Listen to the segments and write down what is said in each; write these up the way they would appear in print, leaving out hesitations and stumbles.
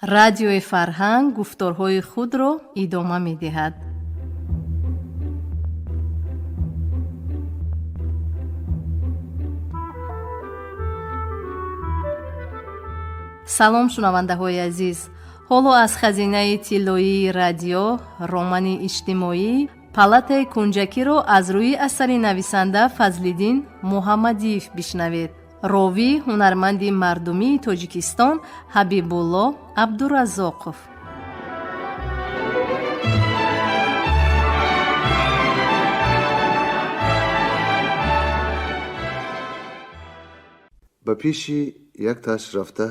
Радиои Фарҳанг гуфторҳои худро идома медиҳад. Салом, шунавандаҳои азиз! Ҳоло аз хазинаи тиллоии радио романи иҷтимоӣ «Палатаи кунҷакиро» аз рӯи асари нависанда Фазлиддин Муҳаммадиев бишнавед. Ровӣ ҳунарманди мардумии Тоҷикистон Ҳабибулло Абдураззоқов. Ба пеши якташ рафта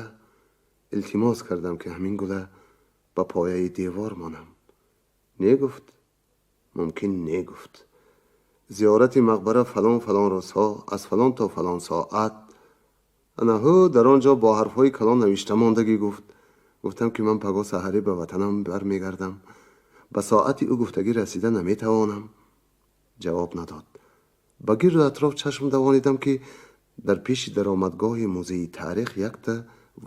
илтимос кардам, ки ҳамин гула ба пояи девор монам. Не, гуфт, мумкин не, гуфт. Зиёрати мақбара фалон фалон рӯзҳо аз фалон то фалон соат анаҳу дар он ҷо бо ҳарфҳои калон навишта мондагӣ, гуфт. Гуфтам, ки ман паго саҳарӣ ба ватанам бармегардам, ба соати ӯ гуфтагӣ расида наметавонам. Ҷавоб надод. Ба гирду атроф чашм давонидам, ки дар пеши даромадгоҳи музеи таърих якта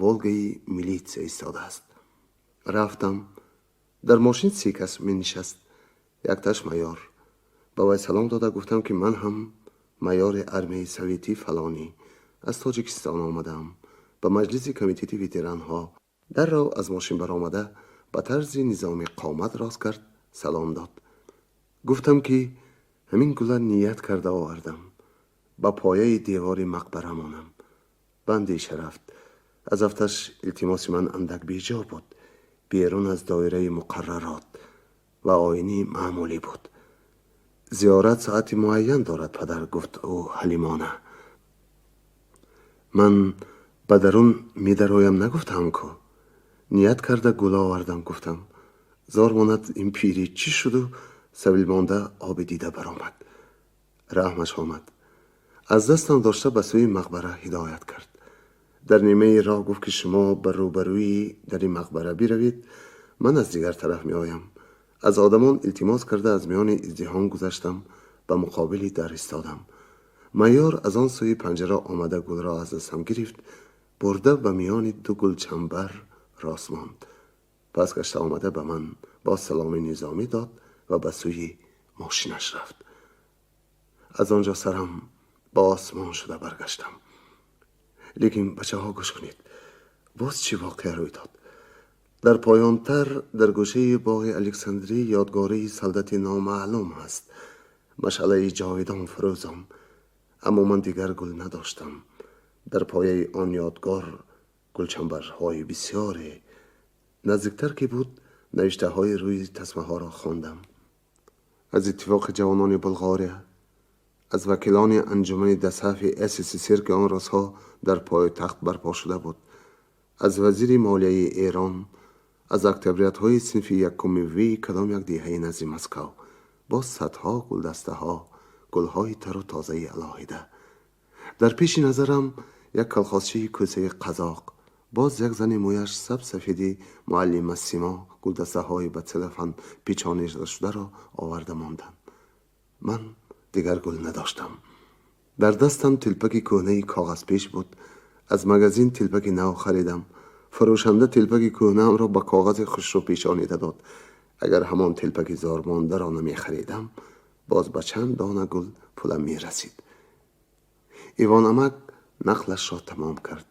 Волгаи милитсия истодааст. Рафтам. Дар мошин се кас менишаст, якташ майор. Ба вай салом дода гуфтам, ки ман ҳам майори армияи советӣ фалонӣ аз Тоҷикистон омадаам ба маҷлиси комитети ветеранҳо. Дарров аз мошин баромада, ба тарзи низоми қомат рост кард, салом дод. Гуфтам, ки ҳамин гула ният карда овардам, ба пояи девори мақбара монам. Ба андеша рафт. Аз афташ илтимоси ман андак беҷо буд, берун аз доираи муқаррарот ва оини маъмулӣ буд. Зиёрат соати муайян дорад, падар, гуфт ӯ ҳалимона. Ман ба дарун медароям нагуфтам ку, ният карда гул овардам, гуфтам. Зор монад, ин пирӣ чӣ шуду сабилмонда оби дида баромад. Раҳмаш омад, аз дастам дошта ба сӯи мақбара ҳидоят кард. Дар нимаи роҳ гуфт, ки шумо ба рӯбарӯи дари мақбара биравед, ман аз дигар тараф меоям. Аз одамон илтимос карда, аз миёни издиҳом гузаштам, ба муқобили дар истодам. Майор аз он сӯи панҷара омада, гулро аз дастам гирифт, бурда ба миёни ду гулчамбар рост монд. Пас гашта омада, ба ман боз саломи низомӣ дод ва ба сӯи мошинаш рафт. Аз он ҷо сарам ба осмон шуда баргаштам. Лекин, бачаҳо, гӯш кунед, боз чӣ воқеа рӯй дод. Дар поёнтар, дар гӯшаи боғи Александрӣ, ёдгории солдати номаълум ҳаст, машъалаи ҷовидон фурӯзон. Аммо ман дигар гул надоштам. Дар пояи он ёдгор гулчамбарҳои бисёре. Наздиктар ки буд, навиштаҳои рӯи тасмаҳоро хондам: аз Иттифоқи ҷавонони Булғория, аз вакилони анҷумани ДОСААФи СССР, ки он рӯзҳо дар пойтахт барпо шуда буд, аз вазири молияи Эрон, аз октябриятҳои синфи якуми ви кадом як деҳаи назди Москав. Боз садҳо гулдастаҳо, гулҳои тару тозаи алоҳида. Дар пеши назарам як колхозчии кӯсаи қазоқ, боз як зани мӯяш саб сафеди муаллима Симо гулдастаҳои ба целлофан печонида шударо оварда монданд. Ман дигар гул надоштам. Дар дастам телпаки кӯҳнаи коғазпеш буд. Аз магазин телпаки нав харидам. Фурӯшанда телпаки кӯҳнаамро ба коғази хушрӯ печонида дод. Агар ҳамон телпаки зормондаро намехаридам, боз ба чанд дона гул пулам мерасид. Ивон амак нақлашро тамом кард.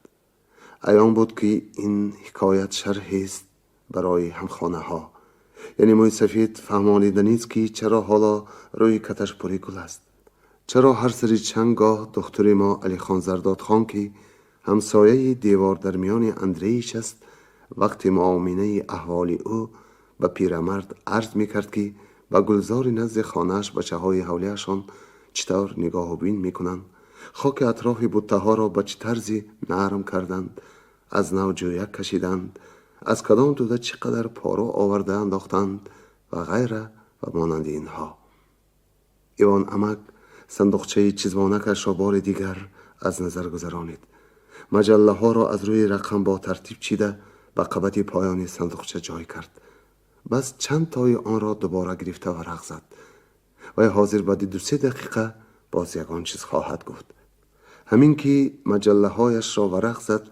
Аён буд, ки ин ҳикоят шарҳест барои ҳамхонаҳо, яъне мӯйсафед фаҳмониданист, ки чаро ҳоло рӯи каташ пури гул аст, чаро ҳар сари чанд гоҳ духтури мо Алихон Зардодхон, ки ҳамсояи девор дар миёни Андреич аст, вақти муоминаи аҳволи ӯ ба пирамард арз мекард, ки ба гулзори назди хонааш бачаҳои ҳавлиашон чӣ тавр нигоҳубин мекунанд, хоки атрофи буттаҳоро ба чӣ тарзи нарм карданд, аз нав ҷӯяк кашиданд, аз кадом тӯда чӣ қадар поро оварда андохтанд ва ғайра ва монанди инҳо. Ивон амак сандуқчаи чизвонакашро бори дигар аз назар гузаронид. Маҷаллаҳоро аз рӯи рақам бо тартиб чида, ба қабати поёни сандуқча ҷой кард. Бас чанд тои онро дубора гирифта варақ зад. Вай ҳозир баъди 2-се дақиқа боз ягон чиз хоҳад гуфт. Ҳамин ки маҷаллаҳояшро варақ зад,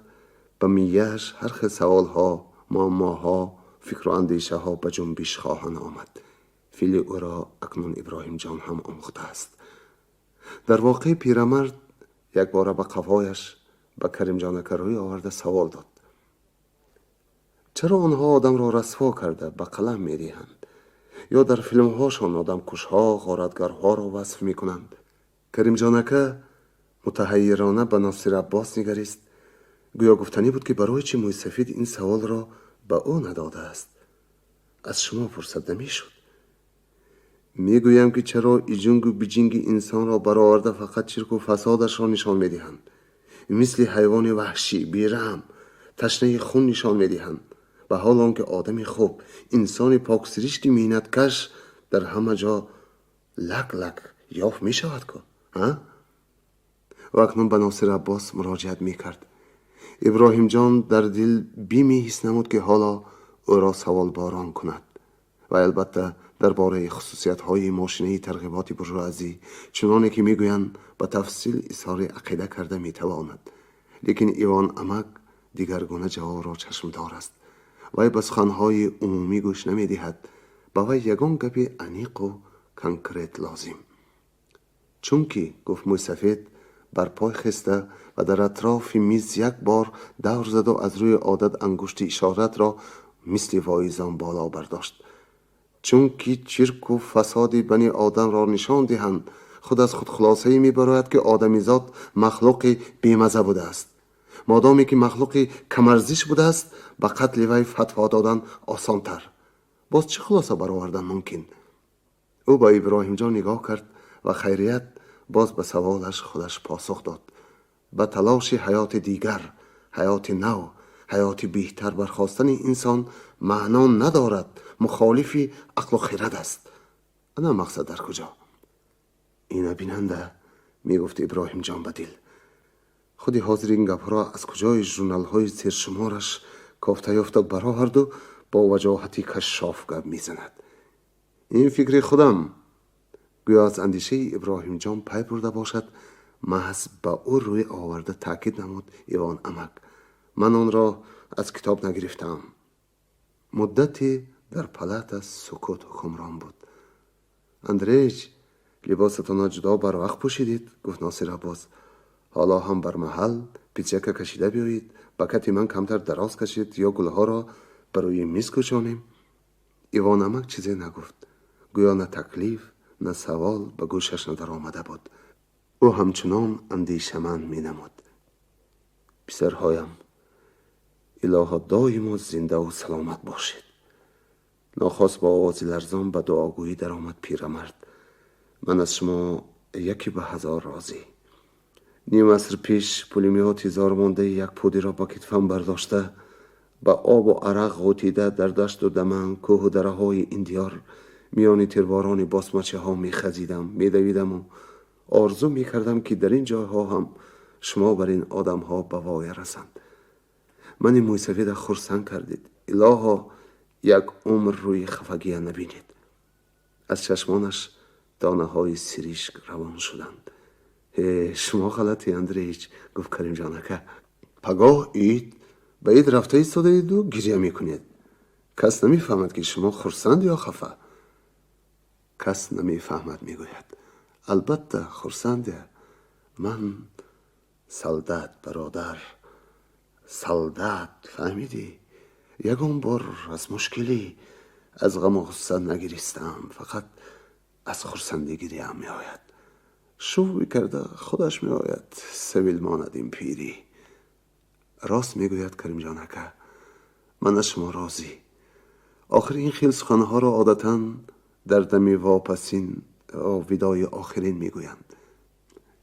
ба мияаш ҳар хел саволҳо Муаммоҳо, фикру андешаҳо ба ҷунбиш хоҳанд омад. Феъли ӯро акнун Иброҳимҷон ҳам омӯхтааст. Дар воқеъ пирамард якбора ба қафояш ба Каримҷон ака рӯй оварда савол дод: чаро онҳо одамро расво карда ба қалам медиҳанд ё дар филмҳошон одамкушҳо, ғоратгарҳоро васф мекунанд? Каримҷон ака мутаҳайирона ба Носир Аббос нигарист. Гӯё гуфтанӣ буд, ки барои чӣ мӯйсафид ин саволро ба ӯ надодааст. Аз шумо пурсад намешуд. Мегӯям, ки чаро иҷунгу биҷинги инсонро бароварда фақат чирку фасодашро нишон медиҳанд, мисли ҳайвони ваҳшӣ, бераҳм, ташнаи хун нишон медиҳанд, ба ҳол он ки одами хуб, инсони поксиришти меҳнаткаш дар ҳама ҷо лак лак ёфт мешавад ку? Ва акнун ба Носир Аббос муроҷиат мекард. Иброҳимҷон дар дил биме ҳис намуд, ки ҳоло ӯро саволборон кунад ва албатта дар бораи хусусиятҳои мошинаи тарғиботи буржуазӣ, чуноне ки мегӯянд, ба тафсил изҳори ақида карда метавонад. Лекин Ивон амак дигаргуна ҷавобро чашмдор аст. Вай ба суханҳои умумӣ гӯш намедиҳад. Ба вай ягон гапи аниқу конкрет лозим. Чунки, гуфт мӯйсафед, бар пой хеста ва дар атрофи миз як бор давр заду аз рӯи одат ангушти ишоратро мисли воизон боло бардошт, чунки чирку фасоди бани одамро нишон диҳанд, худ аз худ хулосае мебарояд, ки одамизод махлуқи бемаза будааст. Модоме ки махлуқи камарзиш будааст, ба қатли вай фатво додан осонтар. Боз чӣ хулоса баровардан мумкин? Ӯ ба Иброҳимҷон нигоҳ кард ва хайрият боз ба саволаш худаш посух дод: ба талоши ҳаёти дигар, ҳаёти нав, ҳаёти беҳтар бархостани инсон маъно надорад, мухолифи ақлу хирад аст. Ана мақсад дар куҷо? Ина бинанда, мегуфт Иброҳимҷон ба дил, худи ҳозир ин гапҳоро аз куҷои журналҳои сершумораш кофта ёфта бароварду бо ваҷоҳати кашшоф гап мезанад. Ин фикри худам. Гӯё аз андешаи Иброҳимҷон пай бурда бошад, маҳз ба ӯ рӯй оварда таъкид намуд Ивон амак: ман онро аз китоб нагирифтаам. Муддате дар палата сукут ҳукмрон буд. Андреич, либосатонро ҷудо барвақт пӯшидед, гуфт Носир Аббос. Ҳоло ҳам бар маҳал пиджака кашида биёед, ба кати ман камтар дароз кашед ё гулҳоро ба рӯи миз кӯчонем. Ивон амак чизе нагуфт. Гӯё на таклиф, на савол ба гӯшаш надаромада буд. Ӯ ҳамчунон андешаманд менамуд. Писарҳоям, илоҳо, доимо зиндаву саломат бошед. Нохост бо овози ларзон ба дуогӯӣ даромад пирамард. Ман аз шумо яке ба ҳазор розӣ. Ним аср пеш пулемёти зормондаи як пудиро ба китфам бардошта, ба обу арақ ғӯтида, дар дашту даман, кӯҳу дараҳои ин диёр миёни тирборони босмачаҳо мехазидам, медавидаму орзу мекардам, ки дар ин ҷойҳо ҳам шумо бар ин одамҳо ба воя расанд. Мани мӯйсафеда хурсанд кардед. Илоҳо, як умр рӯи хафагия набинед. Аз чашмонаш донаҳои сиришк равон шуданд. Э, шумо ғалатӣ, Андреич, гуфт Каримҷон ака. Пагоҳ ид, ба ид рафта истодаеду гиря мекунед. Кас намефаҳмад, ки шумо хурсанд ё хафа. Кас намефаҳмад, мегӯяд. Албатта хурсанде. Ман солдат, бародар, солдат, фаҳмидӣ? Ягон бор аз мушкилӣ, аз ғаму ғусса нагиристам, фақат аз хурсандӣ гиряам меояд. Шӯй карда худаш меояд. Савил монад ин пирӣ. Рост мегӯяд Каримҷон ака, ман аз шумо розӣ. Охир ин хел суханҳоро одатан дар дами вопасин, видои охирин мегӯянд.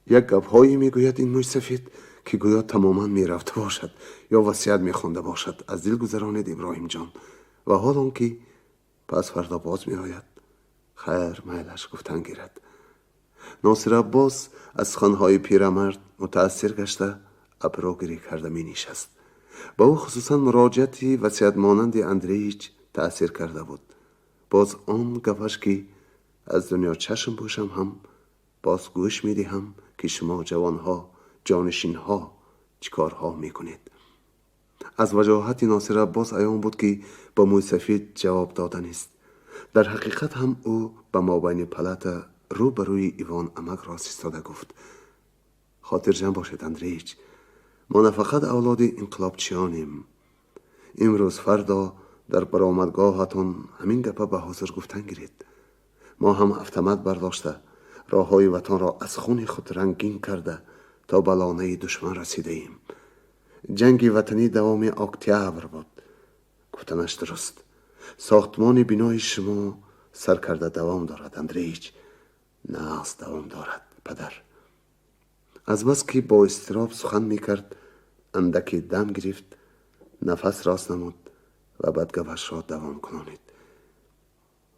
Як гапҳое мегӯяд ин мӯйсафед, ки гӯё тамоман мерафта бошад ё васият мехонда бошад. Аз дил гузаронед, Иброҳимҷон. Ва ҳол он ки пас фардо боз меояд. Хайр, майлаш, гуфтан гирад. Носир Аббос аз суханҳои пирамард мутаассир гашта, абрӯгирӣ карда менишаст. Ба ӯ хусусан муроҷиати васиятмонанди Андреич таъсир карда буд. Боз он гапаш, ки аз дунё чашм пӯшам ҳам боз гӯш медиҳам, ки шумо ҷавонҳо, ҷонишинҳо чӣ корҳо мекунед. Аз ваҷоҳати Носир Аббос аён буд, ки ба мӯйсафид ҷавоб доданист. Дар ҳақиқат ҳам ӯ ба мобайни палата рӯ ба рӯи Ивон амак рост истода гуфт: «Хотирҷамъ бошед, Андреич, мо на фақат авлоди инқилобчиёнем. Имрӯз фардо дар баромадгоҳатон ҳамин гапа ба ҳозир гуфтан гиред. Мо ҳам автомат бардошта, роҳҳои ватанро аз хуни худ рангин карда, то ба лонаи душман расидаем. Ҷанги ватанӣ давоми октябр буд. Гуфтанаш дуруст. Сохтмони бинои шумо сар карда давом дорад, Андреич. Нағз давом дорад, падар». Азбаски бо изтироб сухан мекард, андаке дам гирифт, нафас рост намуд ва баъд гапашро давом кунонид: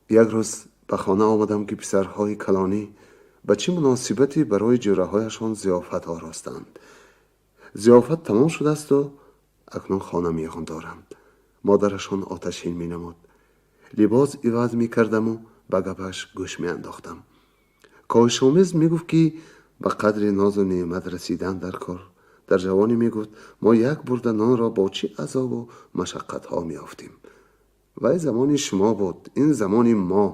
«Як рӯз ба хона омадам, ки писарҳои калонӣ ба чӣ муносибате барои ҷӯраҳояшон зиёфат оростанд. Зиёфат тамом шудаасту акнун хона меғон доранд. Модарашон оташин менамуд. Либос иваз мекардаму ба гапаш гӯш меандохтам. Коҳишомез мегуфт, ки ба қадри нозу неъмат расидан дар кор. Дар ҷавонӣ, мегуфт, мо як бурда нонро бо чӣ азобу машаққатҳо меёфтем. Вай замони шумо буд, ин замони мо»,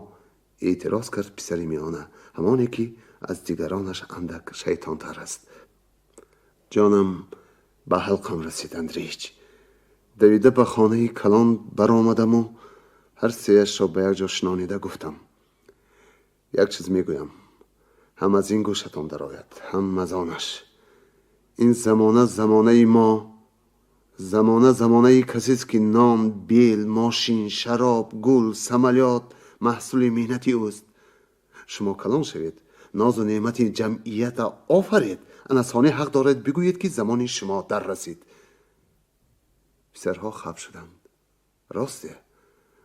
эътироз кард писари миёна, ҳамоне ки аз дигаронаш андак шайтонтар аст. «Ҷонам ба ҳалқам расид, Андреич. Давида ба хонаи калон баромадаму ҳар сеяшро ба як ҷо шинонида гуфтам: як чиз мегӯям, ҳам аз ин гӯшатон дарояд, ҳам аз онаш. Ин замона замонаи мо, замона замонаи касест, ки нон, бел, мошин, шароб, гул, самолёт маҳсули меҳнати ӯст. Шумо калон шавед, нозу неъмати ҷамъията офаред, ана соне ҳақ доред бигӯед, ки замони шумо дар расид». Писарҳо хаб шуданд. Росте,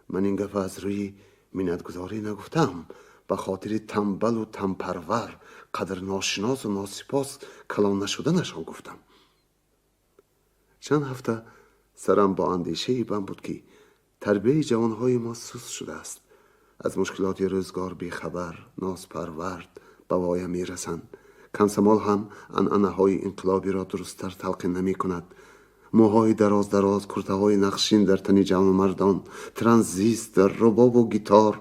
ман ин гапа аз рӯи миннатгузорӣ нагуфтам. Ба хотири тамбалу танпарвар, қадрношиносу носипос калон нашуданашон гуфтам. Чанд ҳафта сарам бо андешае банд буд, ки тарбияи ҷавонҳои мо суст шудааст, аз мушкилоти рӯзгор бехабар, нозпарвард ба воя мерасанд. Комсомол ҳам анъанаҳои инқилобиро дурусттар талқин намекунад. Мӯҳои дароз дароз, куртаҳои нақшин дар тани ҷавонмардон, транзистор, рубобу гитор,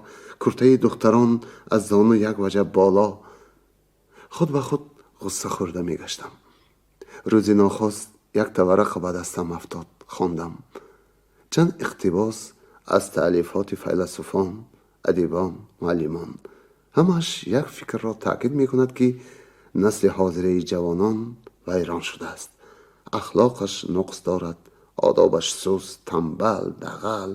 куртаи духтарон аз зону як ваҷаб боло. Худ ба худ ғусса хӯрда мегаштам. Рӯзи нохост якта варақа ба дастам афтод. Хондам. Чанд иқтибос аз таълифоти файласуфон, адибон, муаллимон. Ҳамааш як фикрро таъкид мекунад, ки насли ҳозираи ҷавонон вайрон шудааст, ахлоқаш нуқс дорад, одобаш суст, тамбал, дағал,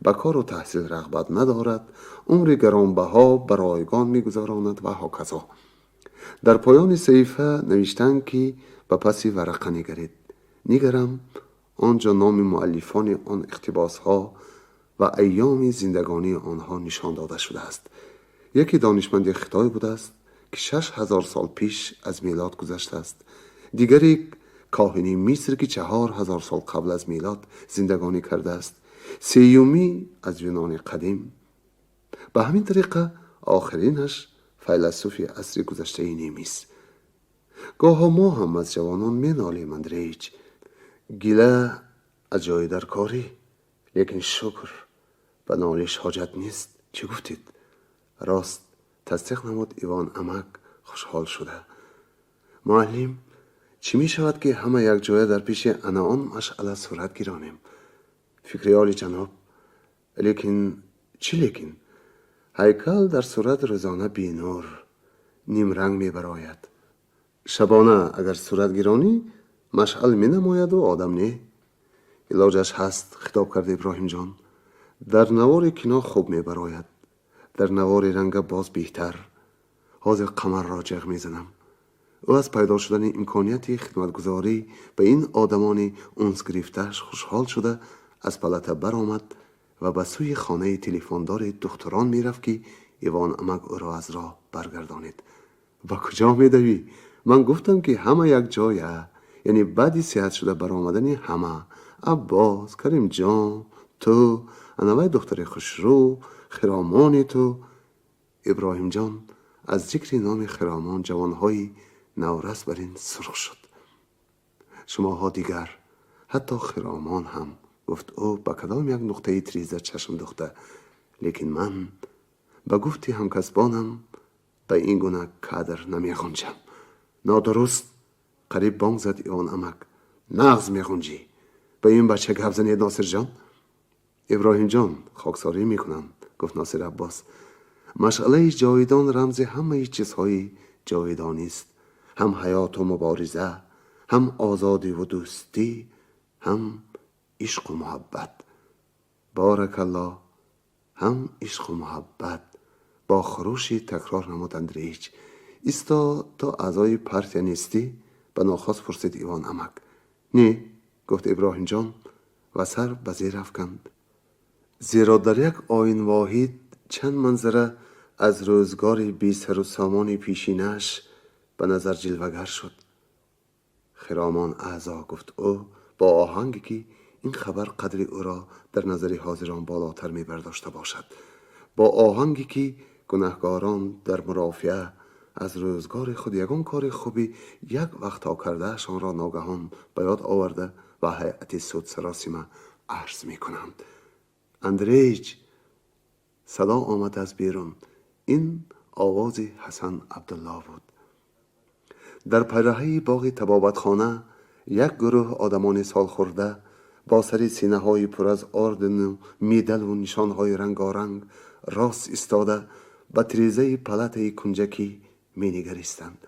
ба кору таҳсил рағбат надорад, умри гаронбаҳо ба ройгон мегузаронад ва ҳоказо. Дар поёни саҳифа навиштаанд, ки ба паси варақа нигаред. Нигарам, он ҷо номи муаллифони он иқтибосҳо ва айёми зиндагонии онҳо нишон дода шудааст. Яке донишманди Хитой будааст, ки 6000 сол пеш аз милод гузаштааст, дигаре коҳини Миср, ки 4000 сол қабл аз милод зиндагонӣ кардааст, сеюмӣ аз Юнони қадим. Ба ҳамин тариқа охиринаш файласуфи асри гузаштаи немис. Гоҳо мо ҳам аз ҷавонон менолем, Андреич. Гила аз ҷои даркорӣ, лекин шукр, ба нолиш ҳоҷат нест. Чӣ гуфтед? «Рост», тасдиқ намуд Ивон амак хушҳол шуда. «Муаллим, чӣ мешавад, ки ҳама якҷоя дар пеши ана он машъала сурат гиронем?» «Фикри оли, ҷаноб, лекин...» «Чӣ лекин?» «Ҳайкал дар сурат рӯзона бенур, нимранг мебарояд. Шабона агар сурат гиронӣ, машъал менамояду одам не». «Илоҷаш ҳаст», хитоб кард Иброҳимҷон. «Дар навори кино хуб мебарояд, дар навори ранга боз беҳтар. Ҳозир Қамарро ҷиғ мезанам». Ӯ аз пайдо шудани имконияти хидматгузорӣ ба ин одамони унсгирифтааш хушҳол шуда, аз палата баромад ва ба сӯи хонаи телефондори духтурон мерафт, ки Ивон амак ӯро аз роҳ баргардонид: «Ба куҷо медавӣ? Ман гуфтам, ки ҳама як ҷоя, яъне баъди сиҳат шуда баромадани ҳама: Аббос, Каримҷон, ту, анавай духтари хушрӯ, хиромони ту». Иброҳимҷон аз зикри номи хиромон ҷавонҳои наврас бар ин сурх шуд. «Шумоҳо дигар Ҳатто хиромон ҳам, гуфт ӯ ба кадом як нуқтаи тиреза чашм духта. Лекин ман ба гуфти ҳамкасбонам ба ин гуна кадр намеғунҷам. Нодуруст, қариб бонг зад Ивон амак. Нағз меғунҷӣ. Ба ин бача гап занед, Носирҷон. Иброҳимҷон, хоксорӣ мекунам, гуфт Носир Аббос. Машъалаи ҷовидон рамзи ҳамаи чизҳои ҷовидонист. Ҳам ҳаёту мубориза, ҳам озодиву дӯстӣ, ҳам ишқу муҳаббат. Боракаллоҳ, ҳам ишқу муҳаббат. Бо хурӯши такрор намуд Андреич. Исто, то аъзои партия нестӣ? Ба нохост пурсид Ивон амак. Не, гуфт Иброҳимҷон ва сар ба зер афканд. Зеро дар як оин воҳид чанд манзара аз рӯзгори бесару сомони пешинааш ба назар ҷилвагар шуд. Хиромон аъзо, гуфт ӯ бо оҳанге ки ин хабар қадри ӯро дар назари ҳозирон болотар мебардошта бошад. Бо оҳанге ки гунаҳгорон дар мурофиа аз рӯзгори худ ягон кори хуби як вақтҳо кардаашонро ногаҳон ба ёд оварда ба ҳайати суд саросима арз мекунанд. Андреич, садо омад аз берун. Ин овози Ҳасан Абдулло буд. Дар пайраҳаи боғи табобатхона як гурӯҳ одамони солхӯрда бо сари синаҳои пур аз ордену медалу нишонҳои рангоранг рост истода ба тирезаи палатаи кунҷакӣ менигаристанд.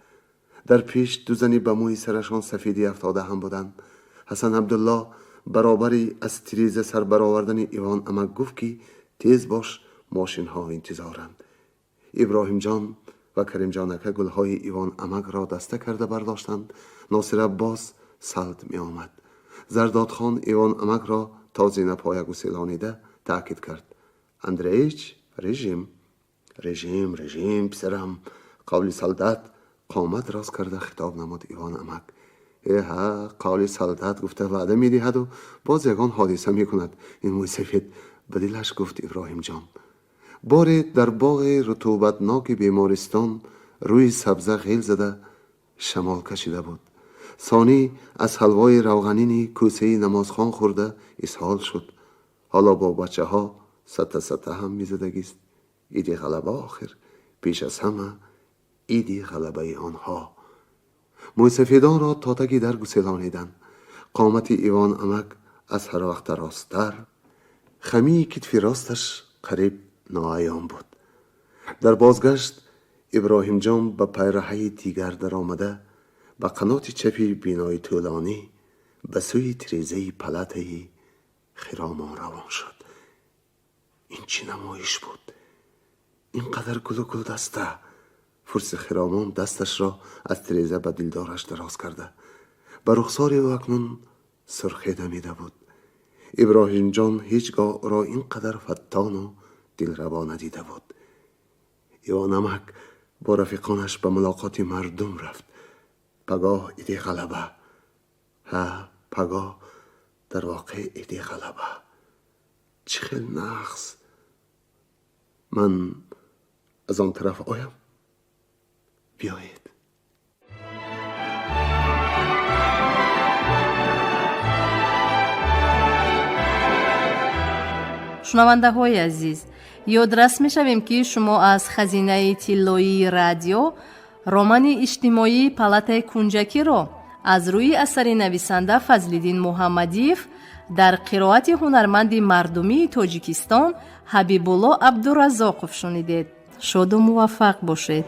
Дар пеш ду зани ба мӯи сарашон сафедӣ афтода ҳам буданд. Ҳасан Абдулло баробари аз тиреза сар баровардани Ивон амак гуфт, ки тез бош, мошинҳо интизоранд. Иброҳимҷон ва Каримҷон ака гулҳои Ивон амакро даста карда бардоштанд. Носир Аббос салд меомад. Зардодхон Ивон амакро то зинапоя гуселонида таъкид кард. Андреич, режим, режим, режим, писарам, қавли солдат, қомат рост карда хитоб намуд Ивон амак. Эҳа, қавли солдат гуфта ваъда медиҳаду боз ягон ҳодиса мекунад ин мӯйсафед, ба дилаш гуфт Иброҳимҷон. Боре дар боғи рутубатноки бемористон рӯи сабза ғел зада шамол кашида буд. Сонӣ аз ҳалвои равғанини кӯсаи намозхон хӯрда исҳол шуд. Ҳоло бо бачаҳо сата сата ҳам мезадагист. Иди ғалаба охир, пеш аз ҳама иди ғалабаи онҳо. Мӯйсафедонро то таги дар гуселониданд. Қомати Ивон амак аз ҳар вақта росттар, хамии китфи росташ қариб ноаён буд. Дар бозгашт Иброҳимҷон ба пайраҳаи дигар даромада ба қаноти чапи бинои тӯлонӣ ба сӯи тирезаи палатаи хиромон равон шуд. Ин чӣ намоиш буд? Ин қадар гулу гулдаста? Фурси хиромон дасташро аз тиреза ба дилдораш дароз карда. Ба рухсори ӯ акнун сурхе дамида буд. Иброҳимҷон ҳеҷ гоҳ ӯро ин қадар фаттону дилрабо надида буд. Ивон амак бо рафиқонаш ба мулоқоти мардум рафт. Пагоҳ иди ғалаба. Ҳа, пагоҳ дар воқеъ иди ғалаба. Чӣ хел нағз! Ман аз он тараф оям? Биёед. Шунавандаҳои азиз, ёдрас мешавем, ки шумо аз хазинаи тиллоии радио романи иҷтимоии «Палатаи кунҷакиро» аз рӯи асари нависанда Фазлиддин Муҳаммадиев дар қироати ҳунарманди мардумии Тоҷикистон Ҳабибулло Абдуразоқов шунидед. Шоду муваффақ бошед.